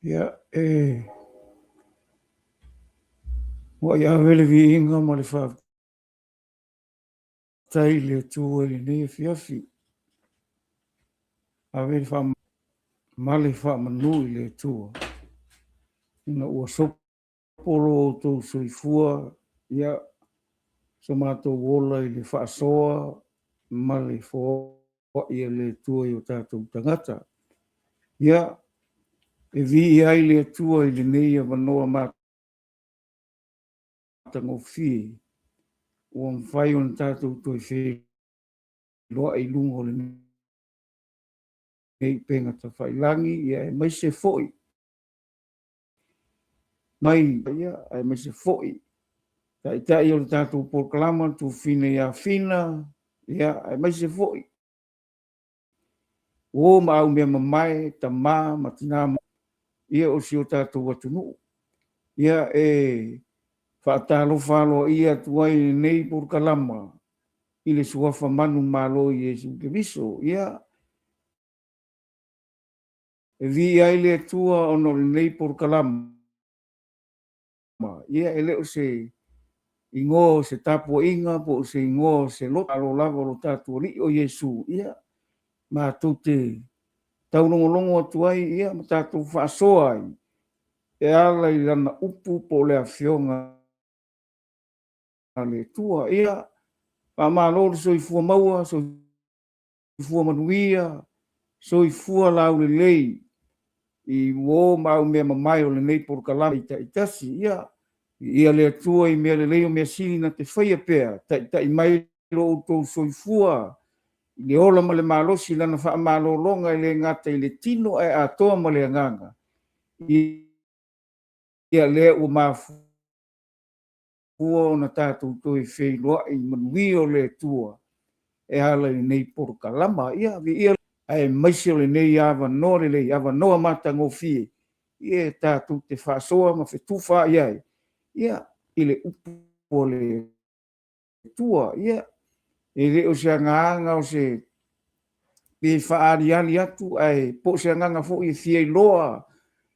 Ia, e muai ave le viiga ma le faafetai i le Atua i lenei afiafi. Ave le faamalo ma le faamanu i le Atua ina ua sopo lo outou soifua, ia, so matou ola i le faasoa ma le foai a le Atua i o tatou tagata. Ia, e viia ai le Atua i lenei avanoa matagofie ua mafai ona tatou toe feiloai i luga o lenei upega tafailagi, ia aemaise foi mai, ia aemaise foi taitai o le tatou polokalama Tufina ia Fina, ia aemaise foi uo ma au mea mamae, tama ma tina ia o si o tatou atunuu. Ia e faatalofa aloaia atu ai i lenei polokalama i le suafa manumalo o Iesu Keriso. Ia e viia ai le Atua ona o lenei polokalama. Ia e le o se igoa o se tapuaiga po o se igoa o se loto malo lava o lo tatou Alii o Iesu, ia matou te taulogologo atu ai ia ma tatou faasoa ai e ala i lana upu po o le Afioga a le Atua. Ia faamalo le soifua maua, soifua manuia, soifua laulelei i uo ma au mea mamae o lenei polokalame taitasi. Ia, viia le Atua i mea lelei o mea sili na te faia pea, taitai mai lo outou soifua i le ola ma le malosi i lana faamalologa e le gata i le tino ae atoa ma le agaga. Ia lea ua mafua ona tatou toe feiloai i manuia o le Atua e ala i lenei polokalama. Ia, viia aemaise o lenei avanoa lelei, avanoa matagofie, ia tatou te faasoa ma fetufaai ai, ia, i le upu a le Atua. Ia, e le o se agaga o se pe faaaliali atu ae po o se agaga foi e fia iloa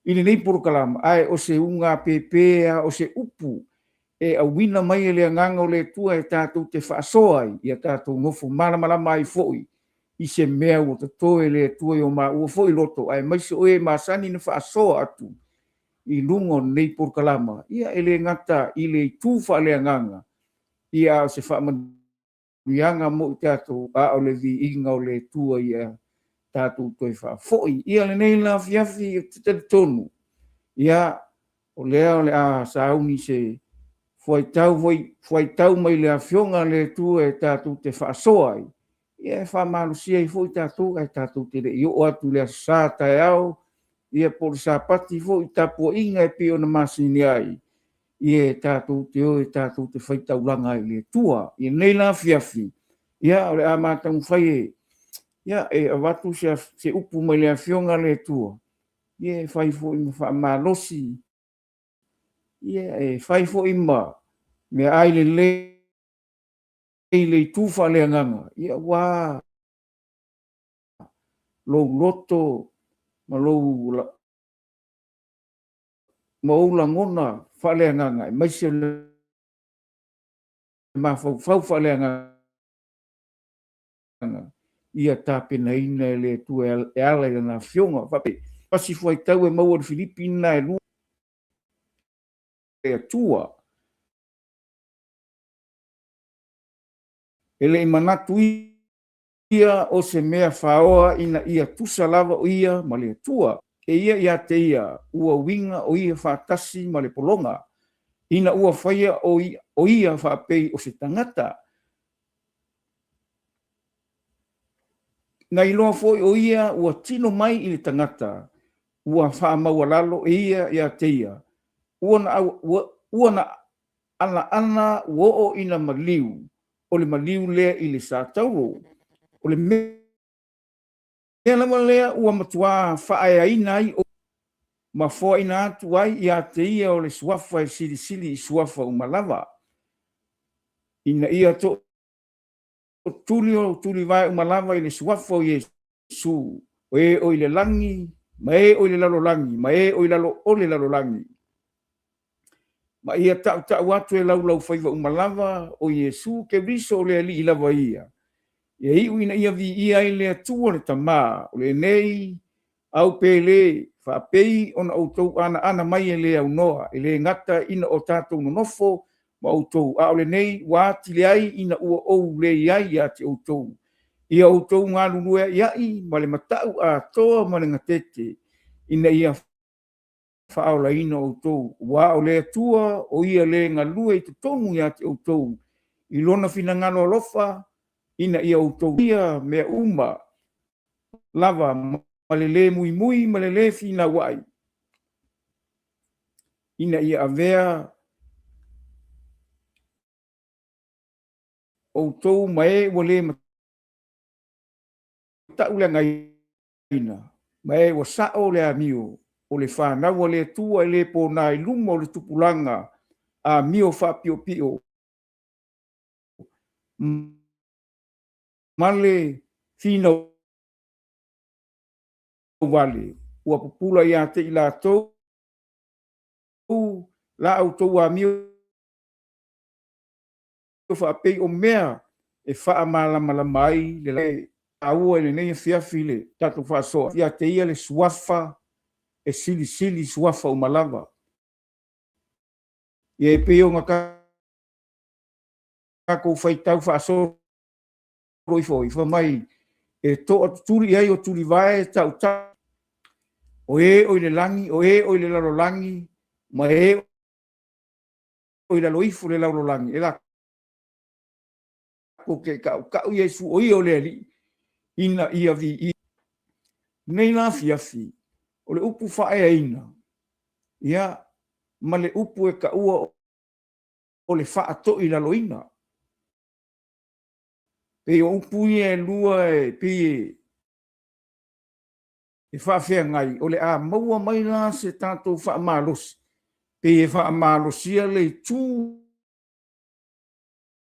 i lenei polokalama, ae o se ugapepe lava, o se upu e auina mai e le Agaga o le Atua e tatou te faasoa ai, ia tatou nofo malamalama ai foi i se mea ua totoe e le Atua i o maua foi loto, aemaise o e masani na faasoa atu i luga o lenei polokalama, ia e le gata i le itu faaleagaga, ia a o se faamanuiaga mo i tatou, a o le viiga o le Atua ia tatou toe faafoi. Ia lenei la afiafi ou te talitonu, ia o lea o le a sauni se fuaitau foi, fuaitau mai le Afioga a le Atua e tatou te faasoa ai, ia e faamalosia ai foi tatou ae tatou te le i oo atu i le Aso Sa taeao, ia po o le Sapati foi i tapuaiga e pei ona masani ai, ia e tatou te o e tatou te faitaulaga ai i le Atua. I lenei la afiafi, ia o le a ma taumafai e, ia, e avatu se, se upu mai le Afioga a le Atua, ia e fai foi ma faamalosi, ia e fai foi ma meaai lelei i le itu faaleagaga, ia aua lou loto ma lou ma ou lagona faaleagaga, aemaise o le mafaufau faaleagaga ia tapenaina e le Atua e ala i Lana Afioga. Faapea, pasi fuaitau e maua i le Filipi lena e lua le Atua. E le i manatu ia o se mea faoa ina ia tusa lava o ia ma le Atua. E ia ia te ia ua uiga o ia faatasi ma le pologa, ina ua faia o ia faapei o se tagata. Na iloa foi o ia ua tino mai i le tagata, ua faamaualalo e ia ia te ia, ua na, ua na anaana ua oo ina maliu, o le maliu lea i le satauro. O le mea lava lea ua matuā faaeaina ai o ma foaina atu ai ia te ia o le suafa e silisili i suafa uma lava, ina ia tootuli o tulivae uma lava i le suafa o Iesu, o e o i le lagi ma e o i le lalolagi, ma e o i lalo o le lalolagi. Ma ia tautau atu e laulaufaiva uma lava, o Iesu Keriso o le Alii lava ia, ia iu ina ia viia ai le Atua le Tama, o lenei au pele, faapei ona outou anaana mai e le aunoa, e le gata ina o tatou nonofo ma outou, a o lenei ua atili ai ina ua ou le i ai ia te outou. Ia outou galulue a'ia'i ma le mata'u atoa ma le gatete, ina ia faaolaina outou, aua o le Atua o Ia le galue i totonu ia te outou i Lona finagalo alofa, ina ia outou ia mea uma lava ma le lē muimui ma le lē finaua'i, ina ia avea outou ma e ua lē matauleagaina, ma e ua sa'o le amio o le fanau a le Atua e lē pona i luma o le tupulaga amio faapiopio ma le finau vale ua pupula ia te i latou la outou amio faapei o mea e faamalamalama ai le taua i lenei afiafi le tatou faasoa ia te ia le suafa e silisili suafa uma lava. Ia e pei ona tatou faitau faasolo ifo ai, fai mai e toatutuli i ai o tulivae tautau, o e o i le lagi, o e o i le lalolagi, ma e o i lalo ifo o le lalolagi, e latou te tautau Iesu o ia o le Alii, ina ia viia. Nei la afiafi, o le upu faaeaina, ia, ma le upu e taua o le faatoilaloina. Pei o upu ia e lua e pei e faafeagai, o le a maua mai la se tatou faamalosi, pei e faamalosia le itu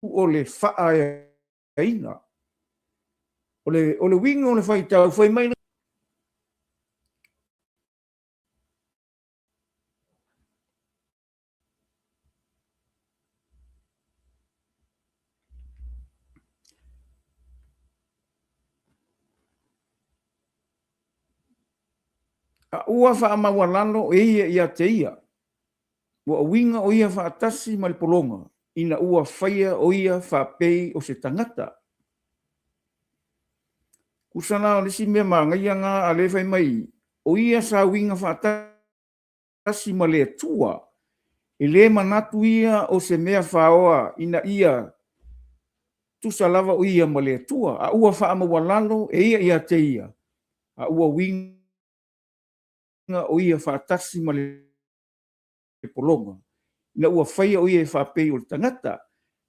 o le faaeaina. O le uiga o le faitau, fai mai A ua faamaualalo e ia ia te ia, ua uiga o ia faatasi ma le pologa, ina ua faia o ia faapei o se tagata. Tusa la o le isi mea manaia na a lea fai mai, o ia sa uiga faatasi ma le Atua, e le manatu ia o se mea faoa ina ia tusa lava o ia ma le Atua, a ua faamaualalo e ia ia te ia, a ua uiga o ia faatasi ma le pologa, ina ua faia o ia e faapei o le tagata.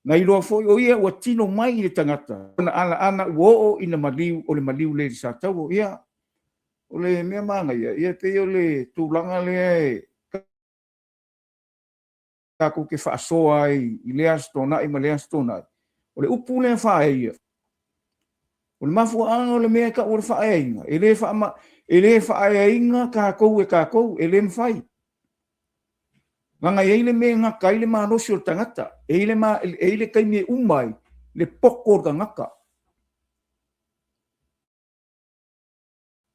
Na iloa foi o ia ua tino mai i le tagata, ona alaala ua oo ina maliu o le maliu le i le satauro. Ia, o le mea manaia, ia e pei o le tulaga lea e tatou te faasoa ai i lea Aso Toonai ma lea Aso Toonai. O le upu lea faaeia, o le mafuaaga o le mea e tau o le faaeaina, e le faama, e le faaeaina tatou e tatou, e le mafai. Leaga e i ai le mea e gata ai le malosi o le tagata, e i ai le, ma, e i ai le taimi e uma ai le poto o le tagata.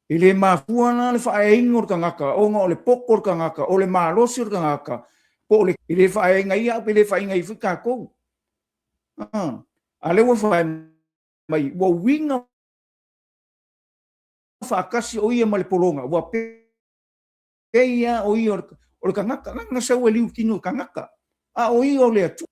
E le mafua la le faaeaina o le tagata ona o le poto o le tagata, o le malosi o le tagata, po o le, e le faaeaina ai au, pe le faaeaina ai foi tatou. A, a lea ua fai mai, ua uiga faatasi o ia ma le pologa, ua pei lava o ia o le tagata, leaga na sau e liu tino o tagata, a o ia o le Atua.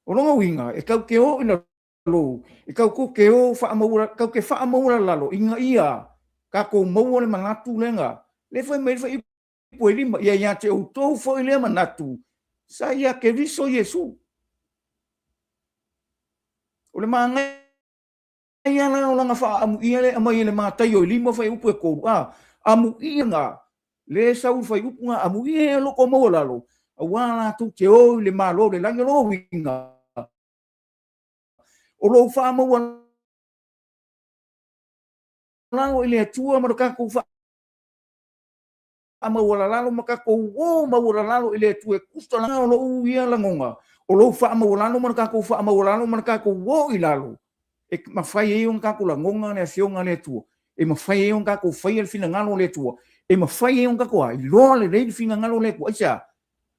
O lona uiga, e tatou te o i lalo, e tatou te o faamaualalo, tatou te faamaualalalo ina ia tatou maua le manatu lea, lea fai mai ai le fuaiupu e 5, ia ia te outou foi lea manatu sa ia Keriso Iesu. O le manaia la o lana faaamuia lea e aumai e le Mataio i 5 fuaiupu e 3, a, amuia na, lea e sau i le fuaiupu na, amuia e loko maualalo, aua latou te o i le Malo o le lagi. O lona uiga, o lou faamaualalo. faamaualalo i le Atua ma lo tatou faamaualalalo ma tatou o maualalalo i le Atua e tusa la o lou ia lagona, o lou faamaualalo ma lo tatou faamaualalo ma lo tatou o i lalo, e mafai ai ona tatou lagona le Afioga a le Atua, e mafai ai ona tatou faia le finagalo o le Atua, e mafai ai ona tatou iloa lelei le finagalo o le Atua. Aisea?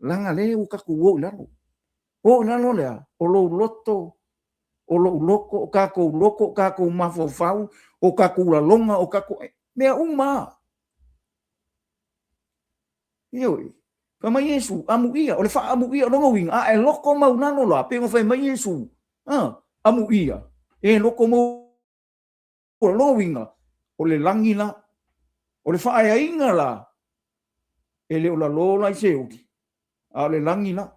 Leaga lea ua tatou o i lalo. O i lalo le a? O lou loto, o lou loto, o tatou loto, o tatou mafaufau, o tatou lalona, o tatou mea uma lava. Ioe. Fai mai Iesu, amuia, o le faaamuia, o lona uiga, a e loto maulalo la, pei ona fai mai Iesu, a, amuia, e loto maulalo, lona uiga, o le lagi la, o le faaeaina la, e le o lalo la i Seoli, a o le lagi la.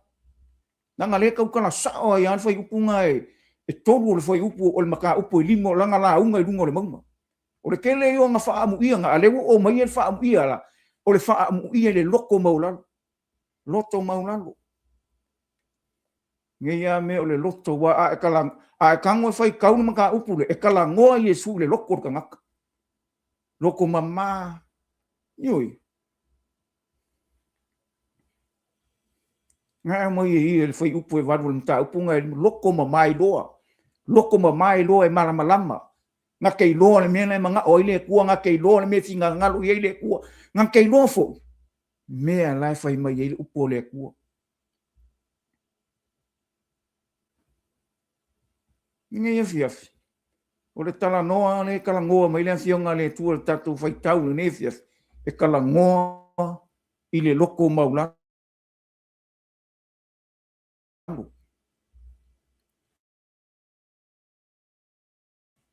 Leaga lea e tautala sao ai lava le fuaiupu lena e 3 o le fuaiupu o le mataupu e 5 o lana lauga i luga o le mauga. O le tele ia o ana faaamuiaga, a lea ua oo mai le faaamuia la, o le faaamuia i le loto maualalo. Loto maualalo. Nei lava mea o le loto, aua a e, kala, a e tago e faitau le mataupu lea, e talanoa Iesu i le loto o le tagata. Loto mama. Ioe. Na e aumai e ia le fuaiupu e 8 o le mataupu na e loto mama iloa. Loto mama iloa e malamalama. Na te iloa le mea na e manao ai le Atua, na te iloa le mea e finagalo i ai le Atua, na te iloa foi mea la e fai mai ai le upu a le Atua. I nei afiafi, o le talanoa lea e talanoa mai le Afioga a le Atua i le tatou faitau i lenei afiafi, e talanoa i le loto maulalo.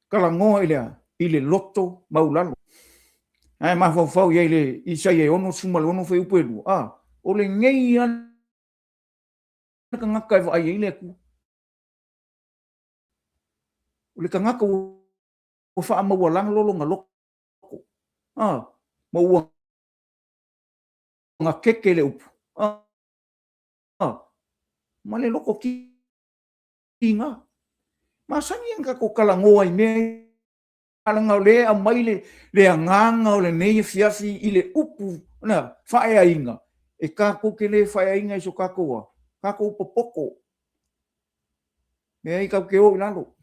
Talanoa i le a? I le loto maulalo. Ae mafaufau i ai le Isaia e 66 fuaiupu e 2, a, o lenei lava le tagata e vaai ai le Atua. O le tagata ua faamaualalo lona loto, a, ma ua gatete le upu, a, ma le loto kiga. Masani ona tatou talanoa i mea ia, leaga o lea e aumai le, le agaga o lenei afiafi i le upu na faaeaina, e tatou te le faaeaina i so tatou a, tatou popoto. Leai, tatou te o i lalo.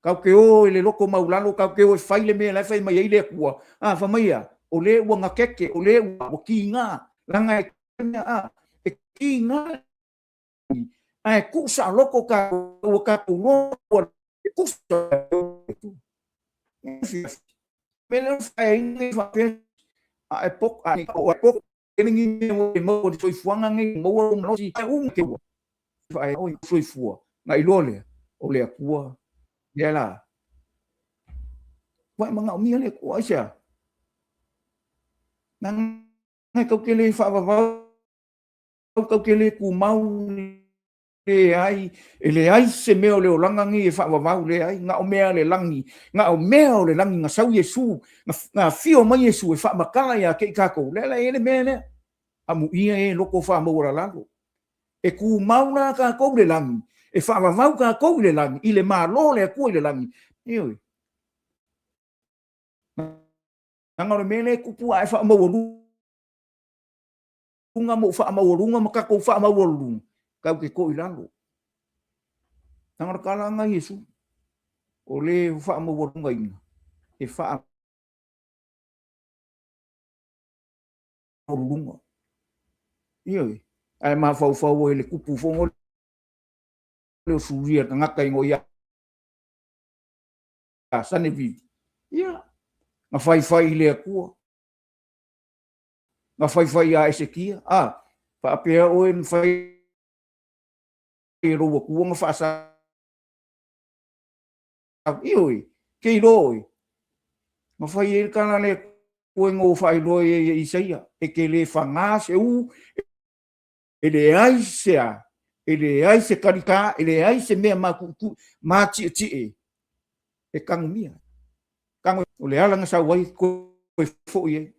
Tatou te o i le loto maulalo, tatou te o e fai le mea la e fai mai ai le Atua. A, fai mai a, o le ua gatete, o le ua kiga, leaga e mea a, e kiga ae tuu saoloto tatou, ua tatou loa tusa mea lea faeaina nei faapea a e poko a e poko tele ni mea ua e maua i le soifuaga nei maua lou malosi ae uma te ua fae oi soifua na iloa lea o le Atua lea la ua e manaomia le Atua aisea na e tau te le faavavau tau te le tumau leai, e leai se mea o le olaga nei e faavavau, leai, na o mea a le lagi, na o mea o le lagi, na sau Iesu, na afio mai Iesu e faamatala ia te i tatou, lea la e i ai le mea lea, amuia e loko faamaualalalo. E tumau la tatou i le lagi, e faavavau tatou i le lagi, i le Malo o le Atua i le lagi. Ioe. Leaga o le mea lea e tupu a e faamaualuga ma ou faamaualuga ma tatou faamaualuluga, tatou te to'i lalo. Leaga o le tala lena a Iesu, o le faamaualugaina, e faamaualuluga. Ioe, ae mafaufau ai le tupu foi lea o Suria tagata i ia Sanevivi, ia, na faifai i le Atua. Na faifai ia Esekia, a, faapea oe na fai e lou Atua ona faasau. Ioe, ke iloa oe. Na fai ai le tala a le Atua ina ua faailoa i ai e Isaia, e te le fagā se ū, e leai se a, e leai se kalikā, e leai se mea matuʻutuʻu, matietie e tanumia. Tago, o le ala na sau ai koe foi ai.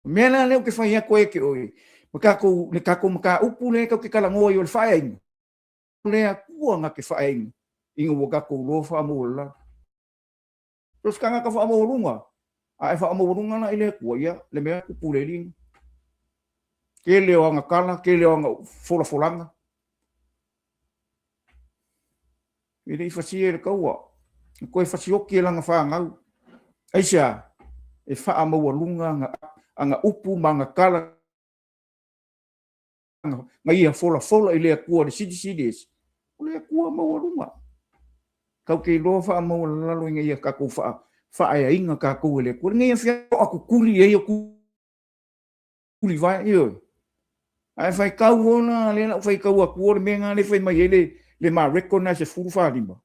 O mea la lea ou te fai atu ai te oe, ma tatou, le tatou mataupu lea tatou te talanoa ai o le faaeaina, o le Atua na te faaeaina ina ua tatou loa faamaualalo. So se tagata faamaualuga, a e faamaualuga la i le Atua, ia, le mea tupu le alii. Tele o aga tala, tele o aga folafolaga. E le i fasia e le taua, e toe fasioti e lana fanau. Aisea? E faamaualuga ana, ana upu ma ana tala na ia folafola i le Atua le Silisili Ese. O le Atua maualuga. Tatou te iloa faamaualalalo ina ia tatou faa, faaeaina tatou e le Atua. Lenei afiafi toa tutuli i ai o tulivae, ioe. Ae faitau ona lea la ou faitau atu o le mea lena lea fai mai ai le, le Mareko lena e 15.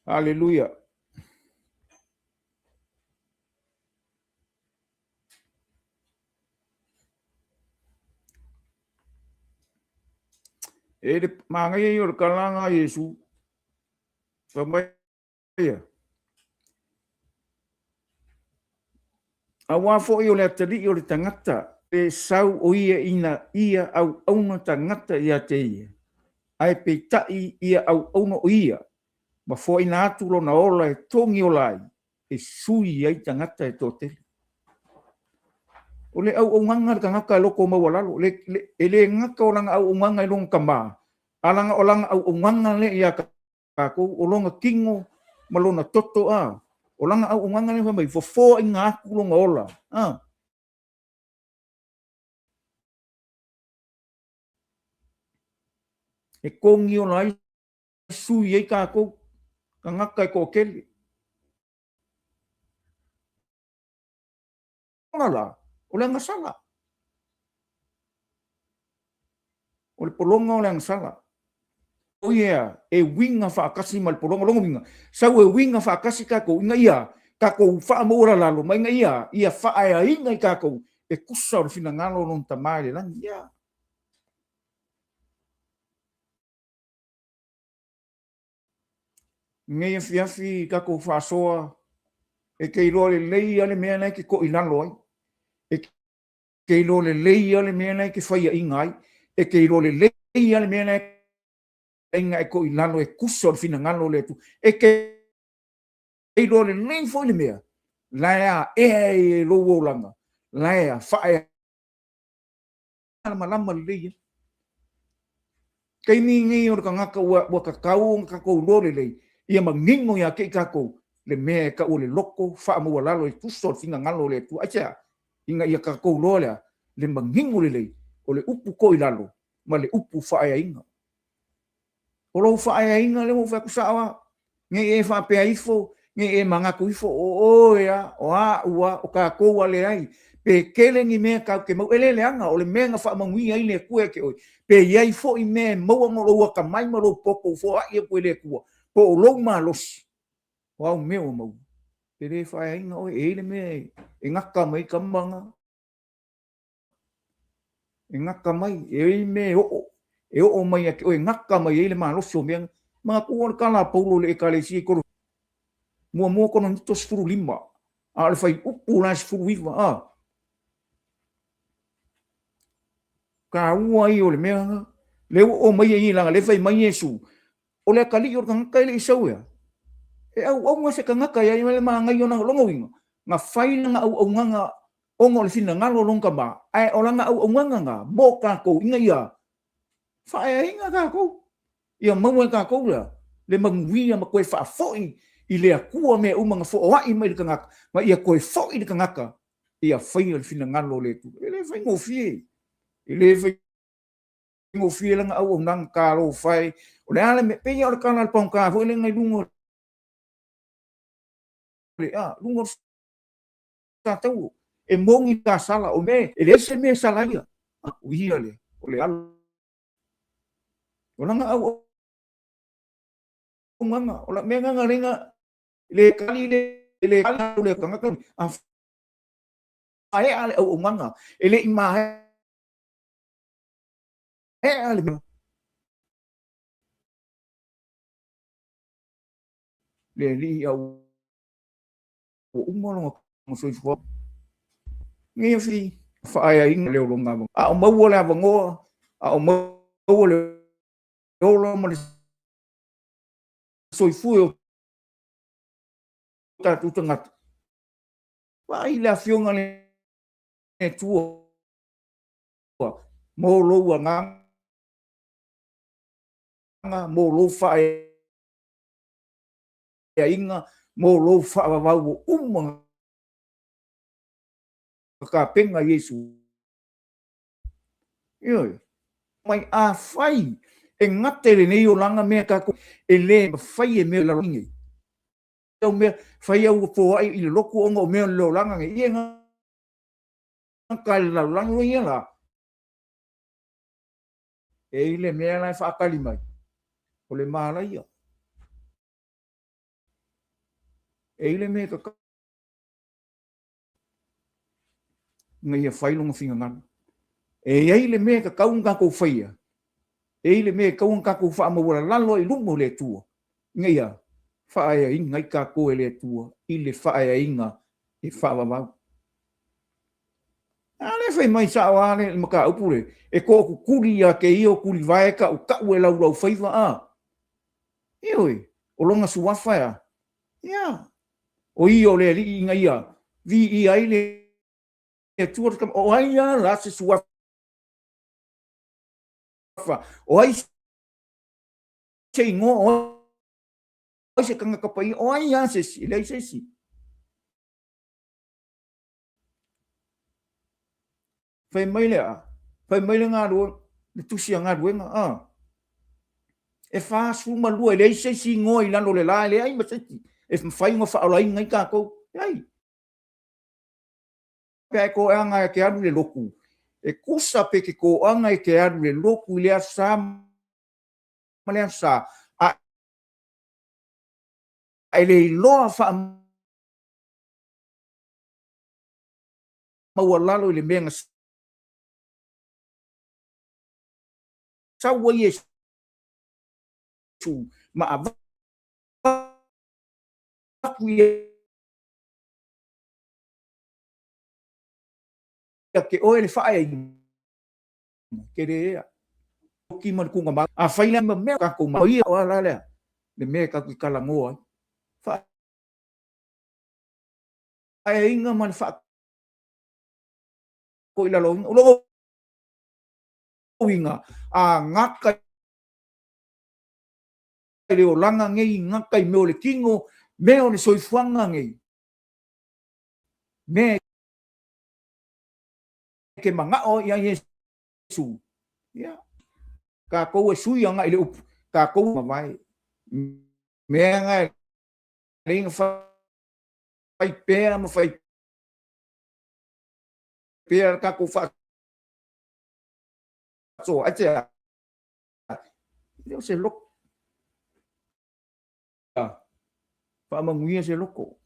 Aleluia. E le manaia ia o le tala a Iesu. Fai mai ia. Aua foi o le atalii o le tagata, pe sau o ia ina ia auauna tagata ia te ia, ae peitai ia auauna o ia, ma foaina atu lona ola e togi ola ai, e sui ai tagata e toatele. O le auaunaga a le tagata e loto maualalo, e le gata o lana auaunaga i lona tama, a lana o lana auaunaga lea ia tatou, o lona tino ma lona toto, a, o lana auaunaga lea fai mai, fofoaina atu lona ola, a. E togi ola ai, sui ai tatou, tagata e toatele. La, o le agasala. O le pologa o le agasala. O ia e uiga faatasi ma le pologa. Lona uiga, sau e uiga faatasi tatou ina ia tatou faamaualalalo ma ina ia ia faaeaina i tatou e tusa o le finagalo o lona Tama i le lagi. Ia. Lenei afiafi tatou faasoa e te iloa lelei lava le mea la e te toilalo ai. E te iloa lelei lava le mea la e te faiaina ai. E te iloa lelei lava le mea la e toilalo e tusa o le finagalo o le Atua. E te iloa lelei foi le mea la e aea ai e lou olaga, la e faaea malamalama lelei ai. Taimi nei o le tagata ua, ua tatau ona tatou iloa lelei, ia manino ia te i tatou le mea e tau o le loto faamaualalo e tusa o le finagalo o le Atua. Aisea? Ina ia tatou iloa lea, le manino lelei o le upu toilalo ma le upu faaeaina. O lou faaeaina lea ua ou fai atu sao lava, ne i e faapea ifo, ne i e manatu ifo, o oe lava, o au lava, o tatou lava, leai. Pe tele ni mea tatou te maua, e le leaga, o le mea na faamanuia ai le Atua ia te oe, pe i ai foi mea e maua ona o lou atamai ma lou poto ua foai atu e le Atua, po o lou malosi, o au mea ua maua, e le faaeaina oe, e i ai le mea e gata mai ai tama na. E gata mai, e i ai mea e oo, e oo mai ia te oe, e gata mai ai le malosi o mea. Manatua le tala a Paulo i le Ekalesia i Kolo, muamua Korinito 15, a o le fuaiupu la e 19, a. Taua ia o le mea lena. Lea ua oo mai ai i leaga lea fai mai Iesu, O le atalii o le tagata e le i sau ea, e auauna se tagata ia ia le manaia o lona uiga, na fai lana auaunaga ona o le finagalo o lona tama, ae o lana auaunaga na mo tatou ina ia faaeaina tatou, ia maua e tatou lea le manuia ma toe faafoi i le Atua mea uma na foai mai i le tagata, ma ia toe foi le tagata ia faia le finagalo o le Atua. E le faigofie, e le faigofie. Gofie lana auaunaga talofa e. O le a le mea, pei lava o le tala a le pagota foi lea i luga o le, a, luga o le satauro. E moni ta sala, o mea, e leai se mea e sala ai ia. O ia lea, o le alo. O lana auaunaga, o la mea lena lena, le kali le, le kali le tagata, a faea le auaunaga, e le i maea le mea. Le Alii a ua uma lona soifua. Nei fi faaeaina le ologa a o maua le avanoa, a o maua le ola ma le soifua o tatou tagata, vaai le afioga le Atua mo lou agaga, mo lou faaeaina, mo lou faavavau ua uma ona tapena Iesu. Ioe. Mai afai e gata i lenei olaga mea tatou e le mafai e mea lalolagi nei. Au mea fai au foai i le lotu ona o mea o le olaga nei. Ia gata i le lalolagi ia la. E i le mea la e faatali mai, o le malaia. E i le mea e tatau ina ia fai lona finagalo. E i ai le mea e tatau ona tatou faia, e i ai le mea e tatau ona tatou faamaualalalo ai i luma o le Atua, ina ia faaeaina ai tatou e le Atua i le faaeaina e faavavau. A lea fai mai sao lava le mataupu le, e tootutuli ia te ia o tulivae tautau e laulaufaiva a. Ioe, o lona suafa e a? Ia, o ia o le Alii ina ia viia ai le Atua le Tama. O ai lava la se suafa? O ai se igoa? O ai se tagata paia? O ai lava se isi? E leai se isi. Fai mai le a? Fai mai le galuega, le tusi a galuega, a. E 42, e leai se isi igoa i lalo o le la, e leai ma se isi e mafai ona faaolaina ai tatou. Leai. Pe a e toaga e te alu i le lotu, e tusa pe te toaga e te alu i le lotu i le Aso Sa ma le Aso Sa, a e le iloa faamaualalo i le mea na sau ai Iesu ma avatu ia te oe le faaeaina, te le ea. Ki ma le tuuga a fai la ma mea tatou ma ia o ala lea le mea tatou te talanoa ai. Faaeaina ma le faatoilaloina. O lona uiga, a gata i le olaga nei, gata i mea o le tino, mea o le soifuaga nei, mea e te manao ai ia Iesu, ia, tatou e sui agai i le upu, tatou mavae. Mea na e lei na fai pea ma fai pea le tatou faasoa. Aisea? E le o se loto. Faamanuia se loto.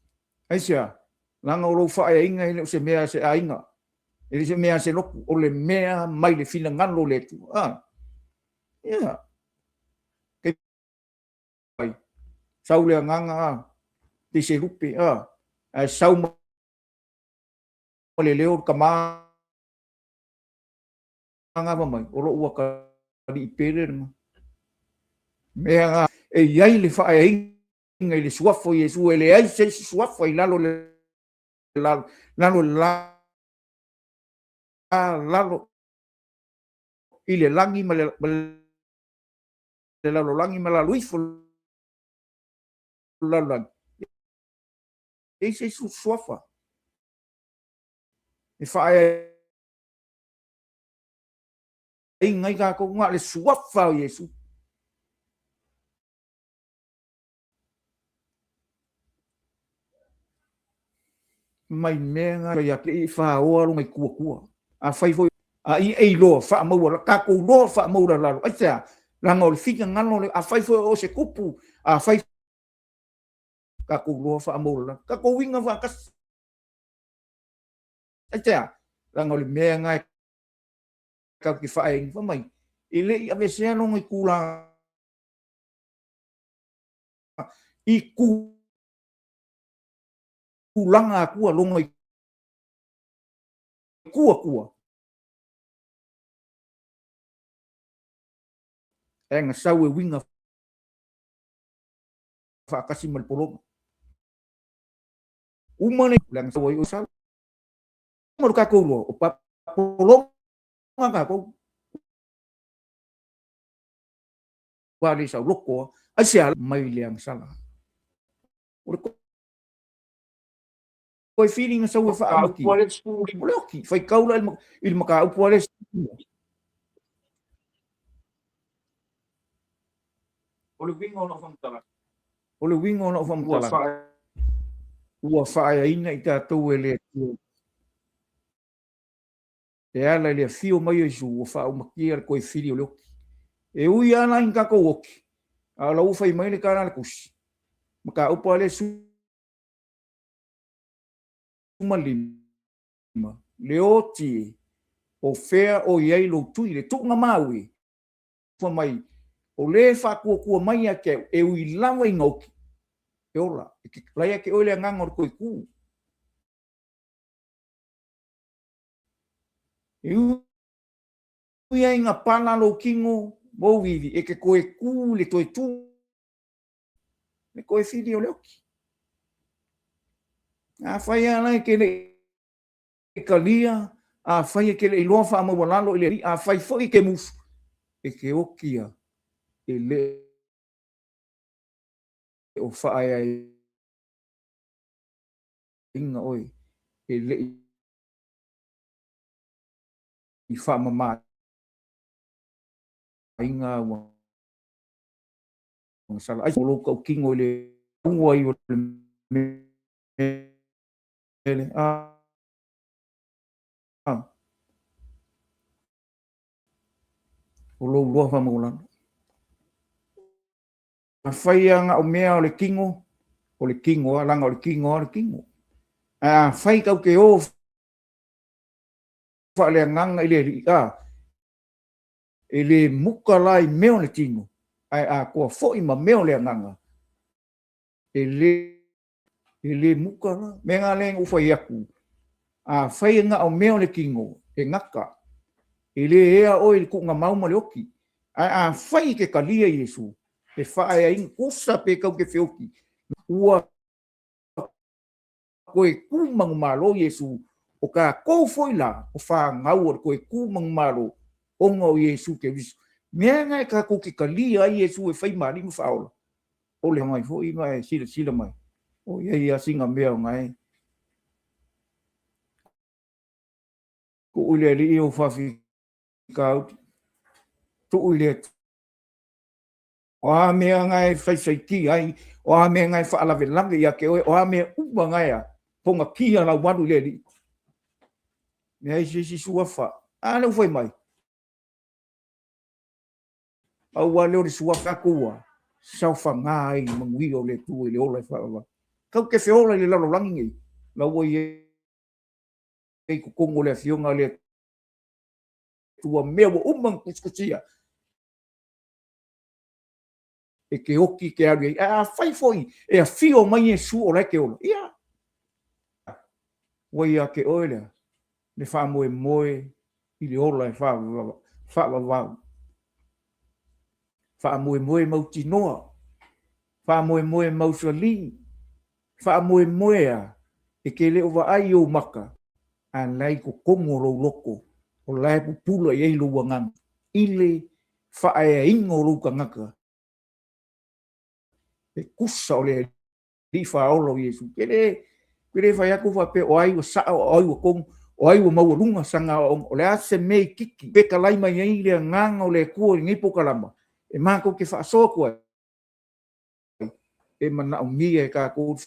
Aisea? Leaga o lou faaeaina e le o se mea a se aiga, e le o se mea a se lotu, o le mea mai le finagalo o le Atua. Ah, ia. Ai. Sau le agaga a, te se lupe a, ae sau ma le leo le tama gava mai, o lou atalii pele lena. Mea na e i ai le faaeaina i le suafa o Iesu, e leai se isi suafa i lalo le lalo, lalo le la, lalo i le lagi ma le, ma le lalolagi ma lalo ifo le lalolagi. E i se isi suafa e faaeaina ai tatou, na o le suafa o Iesu. Mai mea na ia te i whaoa lona i tua. A whai foi, a i e iloa whaamaua, tatou loa whaamaua lalo. Aisea, leaga o le finagalo le, a whai foi o se kupu, a whai tatou loa whaamaua lalo. Tatou uiga whaatasi. Aisea, leaga o le mea na e tatou te whaeina. Fai mai, e le i avesea lona i tulaga i tulaga atua lona i. kuakua. E agasau e uiga faatasi ma le pologa. Uma le le agasau ai o sala. Ma lo tatou loa, o pologa tatou. Ua le sauloko ai se ala mai le agasala. O le koe fili na sau e faamaki. O le oki, faitau la i le mataupu a le O le uiga o lau faamatalaga. O le uiga o lau faamatalaga. Ua faaeaina i tatou e le Atua. E ala i le afio mai o Iesu ua faaumakia le toe fili o le oki. E ui lava la i ni tatou oki, a o la ua fai mai le tala a le Tusi, mataupu a le 15, le oti e, o fea o i ai lou tui, le tuuga maui, fai mai, o le e faatuatua mai ia te au, e ui lava ina oki, e ola, e te la ia te oe le agaga o le toe tu. E ui ai ina pala lou kino ma ou ivi, e te toe tu i le toe tu, le toe fili o le oki. Afai lava la e te le i talia, afai e te le i iloa faamaualalo i le Alii, afai foi e te musu, e te oki ia, e le o faaeaina oe, e le i faamamaina au agasala. Ai o lou tautino i le ua ai o le mele. O lou loa faamaualalo. Afai lava na o mea o le tino, o le tino lava, leaga o le tino lava o le tino. Ae afai tatou te o faaleagaga i le Alii, a, e le muta la i mea o le tino, ae atoa foi ma mea o le agaga, e le, e le muta la. Mea na lea na ou fai atu, afai e na o mea o le tino, e gata, e le ea oe i le tuugamau ma le oti. Ae afai e te talia Iesu, e faaeaina, tusa pe tau te feoti, ua toe tu manumalo Iesu, o tatou foi la, o fanau o le toe tu manumalo, ona o Iesu Keriso. Mea na e tatou te talia ai Iesu e fai ma Alii ma Faaola, o le mai foi ma e silasila mai, o i ai lava sina mea o na e tuu i le Alii ou faafitauli, tuu i le Atua. O a mea na e faisaitia ai, o a mea na e faalavelave ia te oe, o a mea uma na e a, pogatia lau alu i le Alii. Leai se isi suafa. A lea ua fai mai. Pau lava lea o le suafa tatou ua saofaga ai i manuia o le Atua i le ola e faavavau. Tatou te feola i le lalolagi nei, la ua i ai i totonu o le Afioga a le Atua mea ua uma ona tusitusia. E te oki e te alu i ai. Ae afai foi e afio mai Iesu o la e te ola, ia, ua ia te oe lea le faamoemoe i le ola e faavavau. Faamoemoe mautinoa, faamoemoe mausali, faamoemoe a e te le o vaai i ou maka, a la e i totonu o lou loto, o la e pupula i ai lou agaga i le faaeaina o lou tagata e tusa o le Alii Faaola o Iesu. Ke le, ke le fai atu faapea o ai ua sao, o ai ua tonu, o ai ua maualuga sana aoaoga. O le a se mea itiiti fetalai mai ai le agaga o le Atua i lenei polokalama e matou te faasoa atu ai, e manaomia e tatou le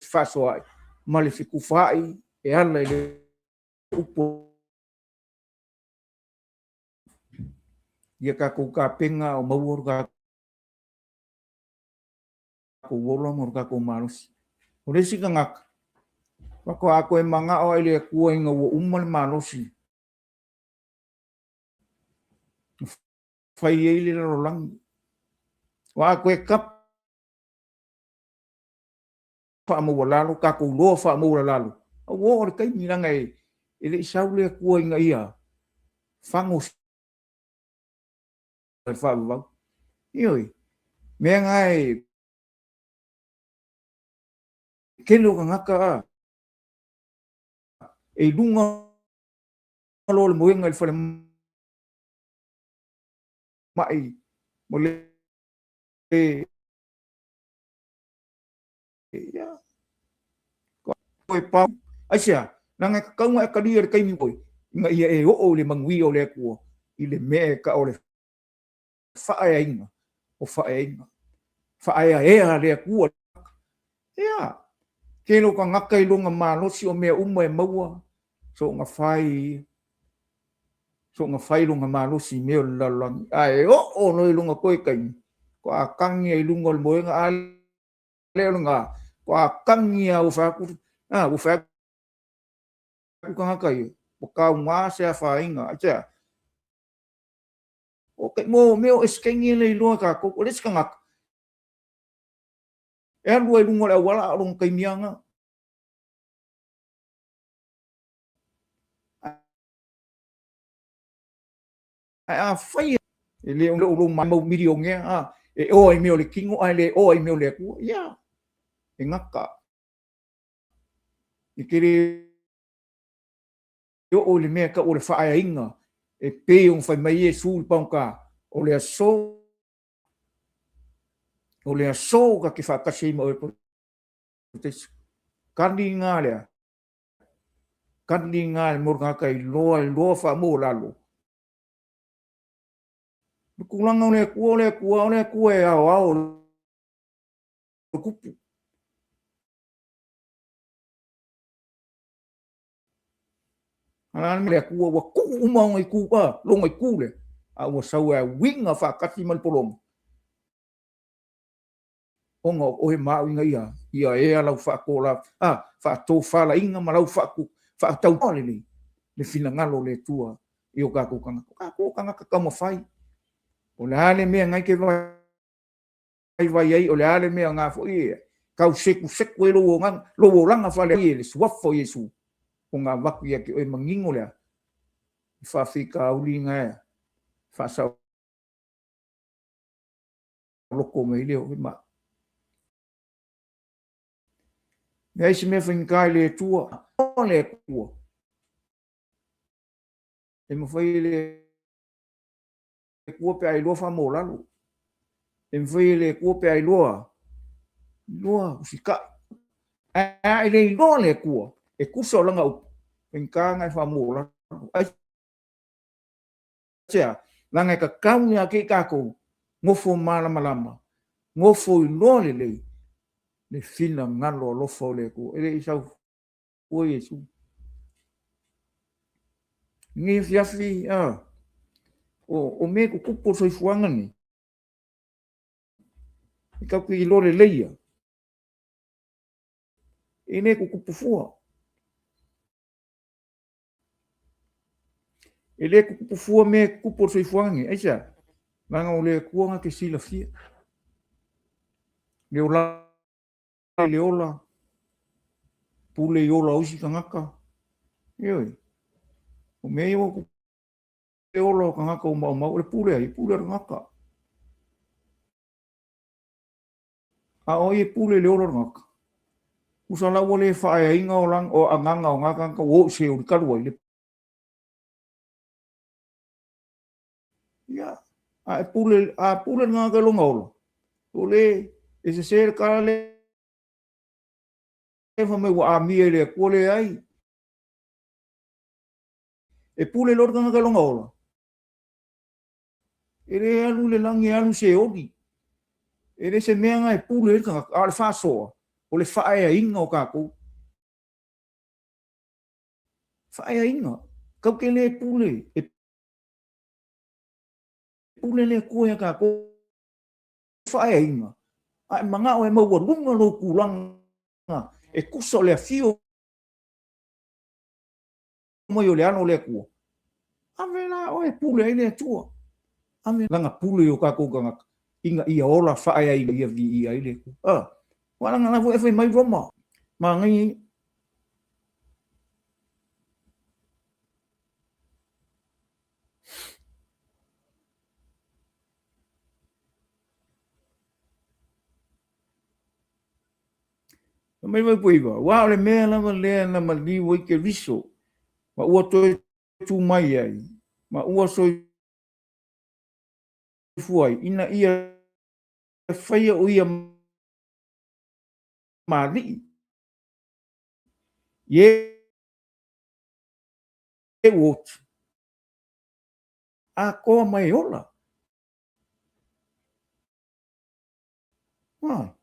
fefaasoaai ma le fetufaai e ala i le upu ia tatou tapena o maua lo tatou ola ma lo tatou malosi. O le isi tagata, faatoa toe manao lava i le Atua ina ua uma le malosi na fai ai le lalolagi. Ua a toe tapa faamaualalo, tatou loa faamaualalo. A ua oo le taimi leaga e le i sau le Atua ina ia fago le faavavau. Ioe, mea na e tele o tagata a e i luga loa o le moega i le falemai mo le ia koe pa aisea leaga e tatau ona e talia i le taimi foi ina ia e oo i le manuia o le Atua i le mea e tau o le faaeaina o faaeaina faaeaea le Atua. Ia, tele o tagata i lona malosi o mea uma e maua soona fai soona fai lona malosi i mea o le lalolagi, ae oo loa i lona toe taimi, faatoa tagi ai i luga o le moega, a le o lena, faatoa tagi lava ua fai atu, a, ua fai atu tagata ia, ua tauga se afaina. Aisea? O te, mo mea o eseteni e le iloa e tatou. O le isi tagata, e alu ai i luga o le auala a o lona taimi lava lena. Ae afai e le o lou mau milionea a, e oa i mea o le tino ae le oa i mea o le Atua, ia, e gata. E te le oo i le mea e tau o le faaeaina e pei ona fai mai Iesu i le pagota, o le aso, o le aso ta te faatasi ai ma oe Parataiso. Kali ngā lea, kali ngā e mo le tagata i loa, i loa faamaualalo. Le tulaga o le Atua, o le Atua, o le Atua e aoao le tupu. A le Atua ua tuu uma ona itu, a, lona itu lea, a ua sau e uiga faatasi ma le pologa, ona o oe ma au ina ia, ia ea lau faatola, a, faatofalaiga ma lau faatu, faatautoa lelei le finagalo o le Atua i o tatou tagata. O tatou o tagata taumafai. O le a le mea na e te vaivai ai, o le a le mea na foi e tau sekuseku ai lou olaga, lou olaga faale i le suafa o Iesu, ona avatu ia te oe manino lea, i faafitauli na e faasao loko mai lea o ma. Leai se mea faigata i le Atua, o le Atua. E mafai e le Atua pe a iloa faamaualalo. E mafai e le Atua pe a iloa, iloa usitai. Ae a e le iloa le Atua, e tusa o lana upu, faigata ona e faamaualalo. Aisea? Leaga e tatau ia te i tatou nofo malamalama, nofo iloa lelei le finagalo alofa o le Atua. E le i sau fua Iesu. Lenei afiafi, a, o, o mea e tutupu o le soifuaga lenei, e tatou te iloa lelei ia, e le tutupu fua. E le tutupu fua mea e tutupu o le soifuaga lenei. Aisea? Leaga o le Atua na te silafia. Le olaga i le ola, pule i ola o isi tagata. Ioe. O mea ia ua tutupu le ola o tagata ua maumau, o le pule ai, pule o le tagata. A o ai e pule i le ola o le tagata? Tusa la ua le faaeaina o agaga o na tagata ua oo i Seoli talu ai le Ia, a e pule, a pule le tagata i lona ola, ua le, e sese le tala lea fai mai ua amia i le Atua, leai. E pule loa le tagata i lona ola, e le alu i le lagi, e alu i Seoli. E le se mea na e pule ai le tagata, a o le faasoa, o le faaeaina o tatou. Faaeaina, tatou te le pule, e pule le Atua ia tatou. Faaeaina, a e manao e maualuga lou tulaga e tusa o le afio mai o le Alo o le Atua, ave la oe e pule ai le Atua. Ave lana pule i o tatou tagata ina ia ola faaeaina ia viia ai le Atua. A, aua leaga la foi e fai mai Roma, manaia ia. Fai mai le Fuaiupu 9, Aua o le mea lava lea na maliu ai Keriso, ma ua toe tu mai ai, ma ua soifua ai, ina ia faia o ia ma alii, i e ua oti, atoa ma e ola. Ha.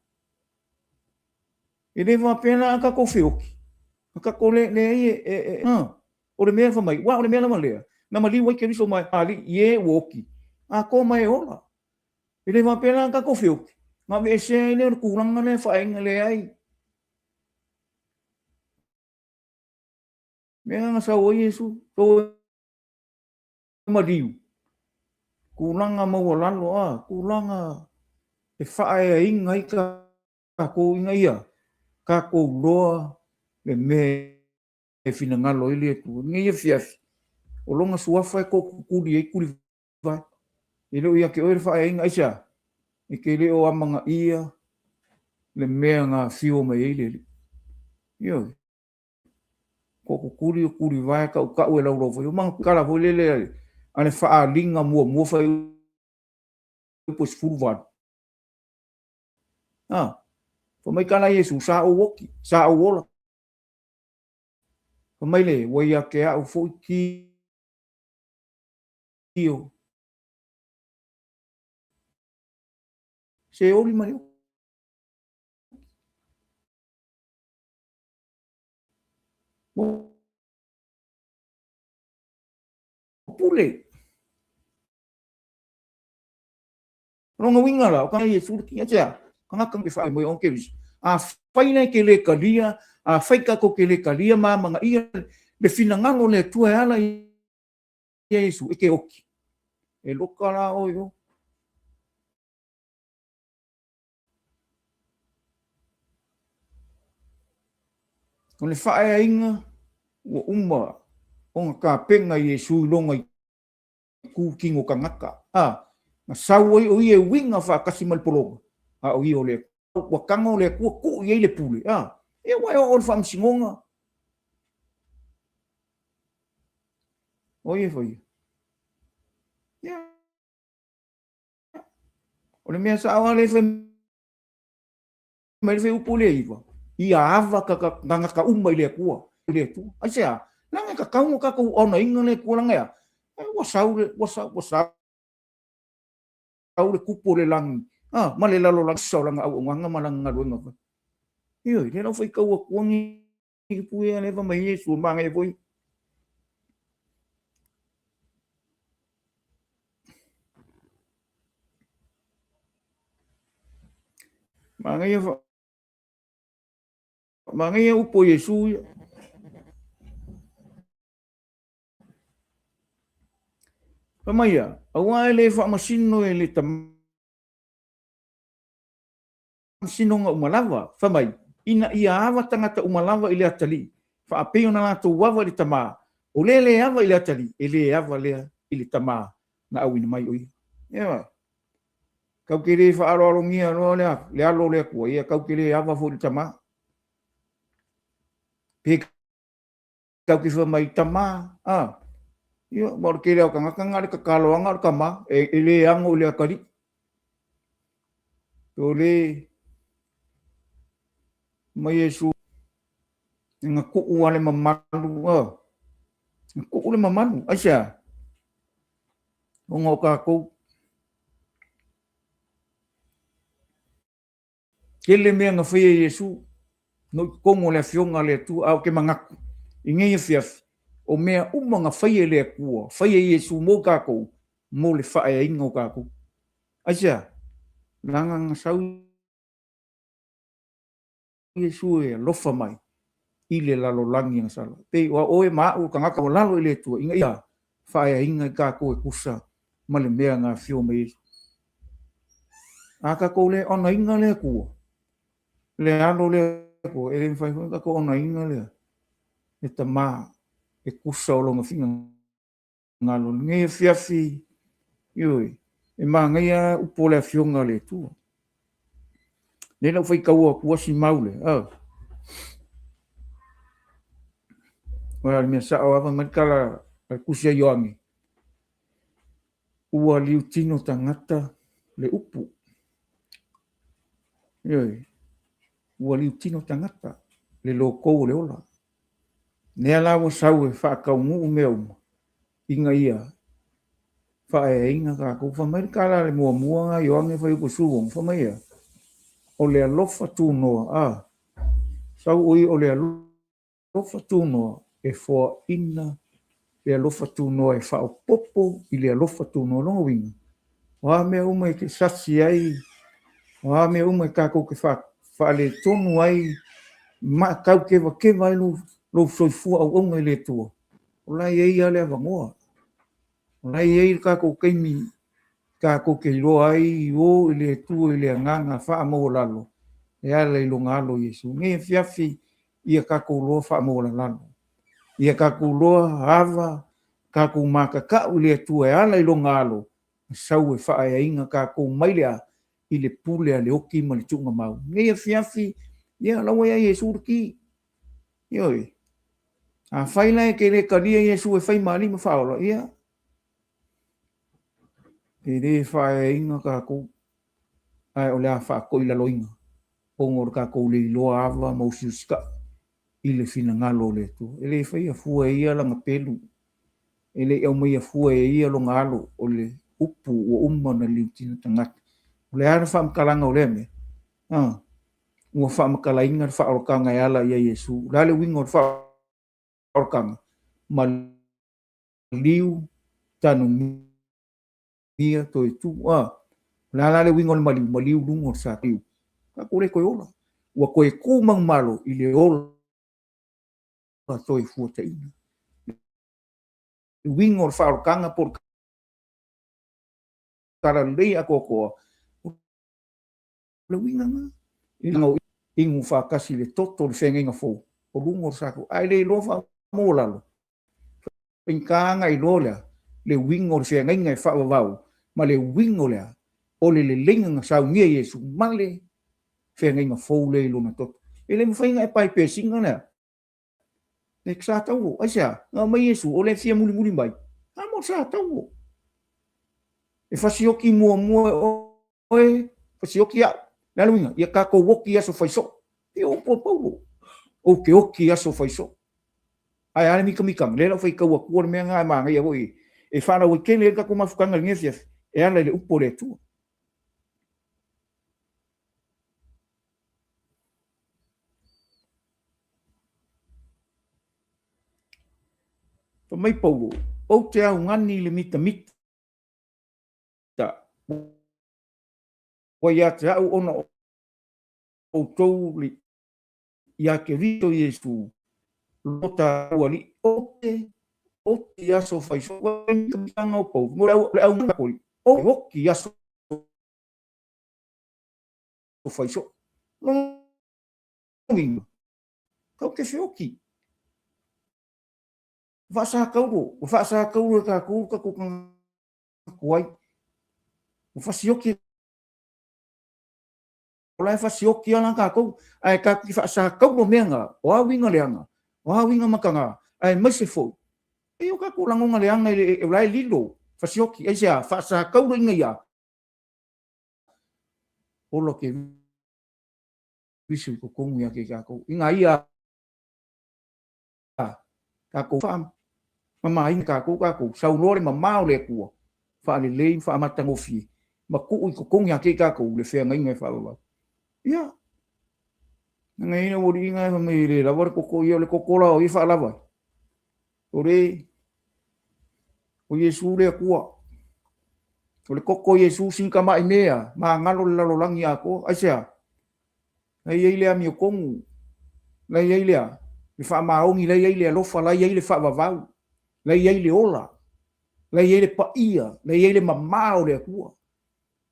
E le faapea la a tatou feoti, a tatou le, leai e, e, e, ha. O le mea fai mai, aua o le mea lava lea, na maliu ai Keriso ma alii i e ua oti, atoa ma e ola. E le faapea la a tatou feoti, na aveesea ai lea o le tulaga lea faaaiga leai. Mea na sau ai Iesu, sau ai maliu, tulaga maualalo, a, tulaga e faaeaina ai tatou ina ia tatou iloa le mea e finagalo ai le Atua. I lenei afiafi, o Lona Suafa e tootutuli ai tulivae. E le o ia te oe le faaeaina, aisea? E te le o amanaia le mea na afio mai ai le Alii. Ioe. Tootutuli o tulivae tautau e laulau foi. O tala foi lele a le faaaliga muamua fuaiupu e 18. A, fai mai tala Iesu, sa ou oti, sa ou ola. Fai mai le, ua ia te au foi tio. Se oli ma le oti. Ua pule. O lona uiga la, o ka Iesu le tia tea, tagata e faamoemoe o Keriso. Afai la e te le talia, afai tatou te le talia ma amanaia le finagalo o le Atua e ala ia Iesu, e te oti. E loka la oe o. O le faaeaina ua uma ona tapena Iesu i lona itu tino tagata, a, na sau ai o ia e uiga faatasi ma le pologa, a o ia o le Atua. Ua tago le Atua tuu i ai le pule, a, ia ua e oo i le faamasinoga. O ai e faia? Ia. O le mea sao lava lea e fai mai le fuaiupu lea 9, ia ava tagata uma i le Atua, i le Atua. Aisea? Leaga e tatau ona tatou onaina le Atua leaga e a? Ua sau le, ua sau, ua sau le tupu o le lagi, a, ma le lalolagi o lana auaunaga ma lana galuega fai. Ioe, lea la ua faitau atua ni upu ia lea fai mai Iesu, manaia foi. Manaia fa manaia upu o Iesu ia. Fai mai ia, aua e le faamasino e le tamasinoga uma lava, fai mai, ina ia ava tagata uma lava i le atalii, faapei ona latou ava i le Tama, o le le ava i le atalii, e le ava lea i le Tama na auina mai o ia. Ioe. Kau te le faaaloalogia loa le, le alo o le Atua, ia kau te le ava foi i le Tama. Pe kau te fai mai, Tama, a, ia, ma o le tele o tagata na o le tataloaga o le tama, e, e le ano i le atalii. O le mai Iesu, e na tuu a le mamalu, a, na tuu le mamalu, aisea? Ona o tatou. Tele mea na faia e Iesu, no i totonu o le Afioga a le Atua, a ou te manatu i nei afiafi, o mea uma na faia e le Atua, faia e Iesu mo tatou, mo le faaeaina o tatou. Aisea? Leaga na sau Iesu e alofa mai i le lalolagi na sala. Pei o oe ma a'u o tagata ua lalo i le Atua ina ia faaeaina i tatou e tusa ma le mea na afio mai Iesu. A tatou le onaina le Atua, le alo o le Atua, e le mafai foi ona tatou onaina le le Tama e tusa o lona finagalo. Lenei afiafi, ioe, e manaia upu o le Afioga a le Atua. Lea la ua faitau atu a si mau lea. O le mea sao lava mai le tala a le Tusi a Ioane, ua liutino tagata le upu. Ioe, ua liutino tagata le lotou o le ola. Lea la ua sau e faataunuu mea uma ina ia faaeaina tatou. Fai mai le tala a le muamua lena Ioane Fuaiupu 16, fai mai e a? O le alofa tunoa, a, sau o ia o le alofa tunoa e foaina le alofa tunoa e faaopoopo i le alofa tunoa. Lona uiga, o a mea uma e te sasi ai, o a mea uma e tatou te faaletonu ai, ma tau tevakeva ai lou soifua auauna i le Atua, o la e i ai lava le avanoa. O la e i ai le tatou taimi tatou te iloa ai, o i le Atua i le agaga faamaualalo e ala i Lona Alo o Iesu. Lenei afiafi, ia tatou iloa faamaualalalo, ia tatou iloa ava, tatou matatau i le Atua e ala i Lona Alo, na sau e faaeaina tatou mai le a? I le pule a le oti ma le tuugamau. Lenei afiafi, ia, o la ua ia Iesu le ki. Ioe. Afai la e te le talia Iesu e fai ma Alii ma Faaola, ia, e le faaeaina tatou, ae o le a faatoilaloina ona o le tatou le iloa ava ma usiusita'i i le finagalo o le Atua. E le faia fua e ia lana pelu, e le i aumaia fua e ia lona alo, o le upu ua uma ona liutina tagata. O le a le faamatalaga o lea mea? A, ua faamatalaina le faaolataga e ala ia Iesu. O le a le uiga o le faaolataga? Maliu, tanumia, toe tu. A, o le a la le uiga o le maliu? Maliu luga o le saliu. Tatou le toe ola. Ua toe tu manumalo i le ola toe fuataina. Le uiga o le faaolataga po o le talalelei atoatoa, o le uiga lena. Ina inu faatasi i le toto o le feagaiga fou, o luga o le sa, ae le iloa faamaualalo, faigata ona iloa lea le uiga o le feagaiga e faavavau ma le uiga o le a? O le leleiga na saunia e Iesu ma le feagaiga fou lea i lona toto. E le mafai ona e paipesina lea. E sa tauo. Aisea? Na aumai Iesu, o le fia mulimuli mai. A mo sa tauo. E fasioki muamua e oe, fasioki au. Le a le uiga? Ia tatou oki i aso faisoo. Pei o upu a Paulo. Ou te oki i aso faisoo. Ae a le mikamikaga? Lea la ua faitau atua le mea lena e manaia foi e faalauaitele ai le tatou mafutaga i lenei afiafi e ala i le upu a le Atua. Fai mai Paulo, Ou te augani i le mitamita ua ia te au ona o outou ia Keriso Iesu lo tatou Alii. Ou te oki i aso faisoo. Ua mitamitaga o Paulo, mo le augani, ou te oki i aso faisoo. Lona uiga, tatou te feoki. Faasakaulo, ua faasakaulo e tatou le tatou tagata tuai. Ua fasioki, o la e fasioki lava la tatou, ae tatou te faasakaulo mea na, o a uiga leaga, o a uiga mataga, aemaise foi, e o tatou lagona leaga, o la e lilo, fasioki, aisea, faasakaulo ina ia, ola ke visu i totonu ia te tatou, ina ia tatou faamamaina tatou, tatou sau loa le mamao o le Atua, faalelei ma faamatagofie, ma tuu i totonu ia te tatou le feagaiga e faavavau. Ia, na ngai na ualiiga e fai mai e le lava le toto, ia o le toto la o ai e faalava ai? O le o Iesu le Atua. O le toto o Iesu sina tamai mea, magalo le lalolagi atoa. Aisea? La i ai le amiotonu, la i ai le a? Le faamaoni, la i ai le alofa, la i ai le faavavau, la i ai le ola, la i ai le paia, la i ai le mama o le Atua.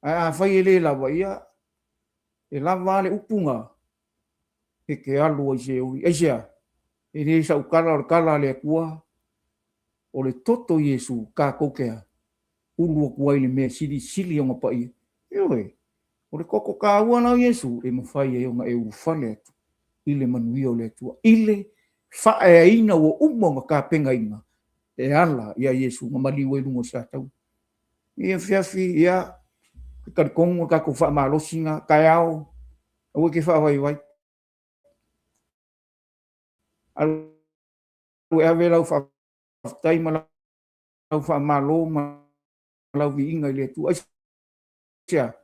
Ae afai e le lava, ia, e lava lava le upu na e te alu ai se ui. Aisea? E le sau tala o le tala a le Atua, o le toto o Iesu tatou te a? Ulu atu ai le mea silisili ona paia. Ioe, o le toto taua la o Iesu e mafai ai ona e ulufale atu i le manuia o le Atua, i le faaeaina ua uma ona tapenaina e ala ia Iesu na maliu ai luga o le sataua. I afiafi, ia, e talitonu o tatou faamalosi na taeao, aua e te faavaivai. Alu e ave lau faafetai ma lau faamalo ma lau viiga i le Atua. Aisea?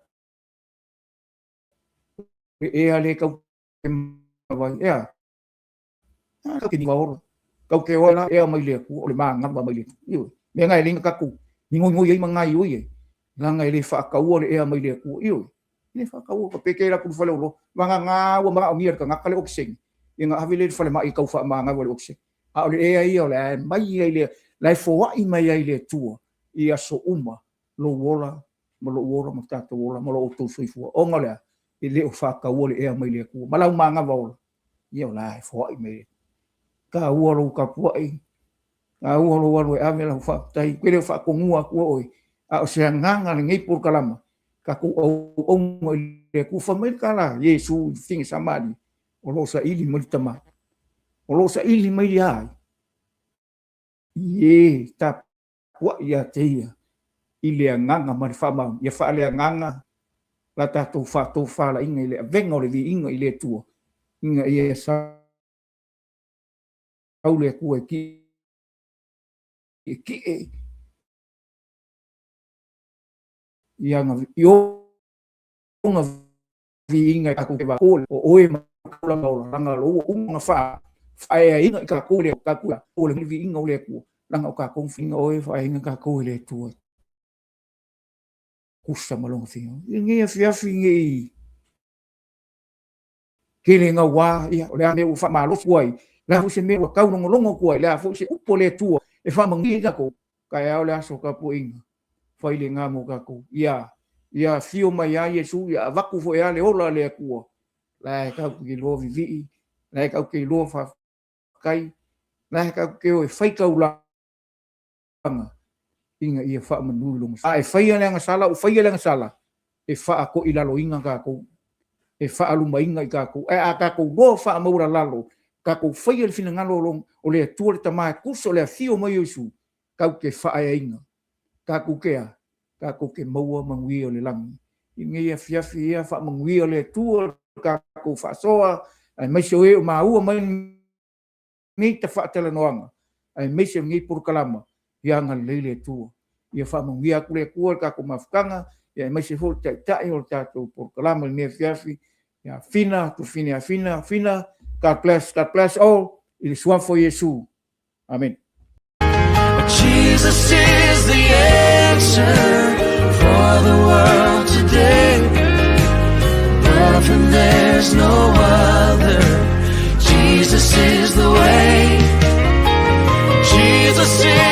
Le ea le tau te vai, ea? Kau te niva ola. Kau te ola ea mai le Atua, o le manava mai le Atua. Ioe. Mea na e le na tatou nigoigoi ai ma gaioi ai, leaga e le faataua le ea mai le Atua. Ioe. E le faataua, ka pe te la kulu fale olo. Vagana ua manaomia e le tagata le okesene, ia na ave lea i le falemai e tau faamagava le okesene. A o le ea ia o le a e mai ai le, la e foai mai ai le Atua i aso uma lou ola ma lou ola ma tatou ola ma lo outou soifua. Ona o le a? E le o faataua le ea mai le Atua ma lau manava ola. Ia o la e foai mai le taua lou tapuai, taua lou alu e ave lau faafetai. Ou te le o faatonua atua oe, a o se agaga lenei polokalama, tatou auauna i le Atua. Fai mai le tala a Iesu i le fine Samaria, o lo o saili mai le Tama. O lo o saili mai ia ai? I e tapuai ia te ia i le agaga ma le faamaoni. Ia faaleagaga la tatou faatofalaiga i le avega o le viiga i le Atua, ina ia sau le Atua e ki'eki'e i ana i ona viiga i tatou te o oe ma tulaga ola langa lo ua uma ona faaeaina i tatou le tatou o le viiga o le Atua langa o tatou viiga oe faaeaina tatou e le Atua tusa ma lona finagalo. I lenei afiafi nei tele naua, ia, o le a mea ua faamalosi atu ai, o le a foi se mea ua taulogologo atu ai, o le a foi se upu a le Atua e faamanuia ai tatou, taeao le aso tapuaiga, fai lena mo tatou. Ia, ia afio mai lava Iesu, ia avatu foi lava le ola a le Atua, la e tatou te iloa vivii, la e tatou te iloa faafetai, la e tatou te o e fai taulaga, ina ia faamanu i lona. A e faia le agasala, ua faia le agasala, e faatoilaloina tatou, e faalumaina i tatou. Ae a tatou loa faamaualalalo, tatou faia le finagalo o le Atua le Tama e tusa o le afio mai o Iesu, tatou te faaeaina, tatou te a? Tatou te maua manuia o le lagi. I lenei afiafi ia, faamanuia le Atua le tatou faasoa, aemaise o e o maua mai lenei faatalanoaga, aemaise o lenei polokalama, ia agalelei le Atua. Ia faamanuia atu le Atua i le tatou mafutaga, ia aemaise foi le Taitai o le tatou polokalama i lenei afiafi, ia Fina, Tufine ia Fina, Fina, God bless, God bless all, i le Suafa o Iesu. Amen. Jesus is the answer for the world today. Above him there's no other. Jesus is the way. Jesus is